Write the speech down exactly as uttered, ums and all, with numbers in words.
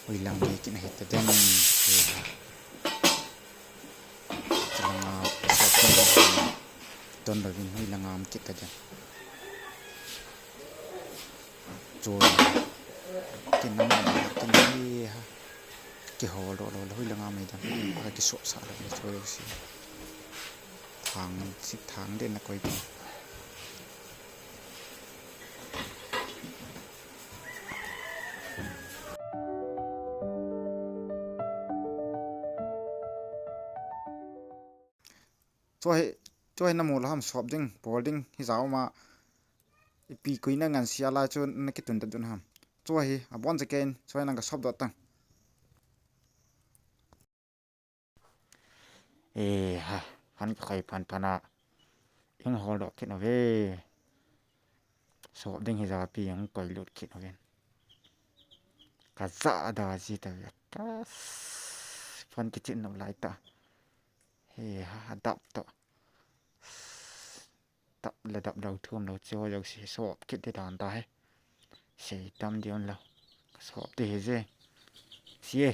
Hoilang gei kit na hita den. Chulanga sop don louvin hoilanga um kit ta den. Chu kin na ma kin hi ha. Kihol doh lou le hoilanga mai den. Ka kisop sah lou le chu si. Thang si thang den na koi ti. Chu hi, chu hi na mu lou ham, sop ding, bol ding, hi jao ma, ipi koi na ngan sia lai chu na kitun ta dun ham. Chu hi, abon ja ken, chu hi nang ka sop doh tang. E ha, han ka khai pan pan a. Eng hol doh kit na ve. Sop ding hi ja pi ang koi lut kit na ve. Ka ja da ji ta ve. Ka s-, phone kichin nop lai ta. He ha, dap to. Dap le dap lou thum lou chu lou si sop kit ti dan ta he. Sei tam di on lou. Sop ti he je. Si e.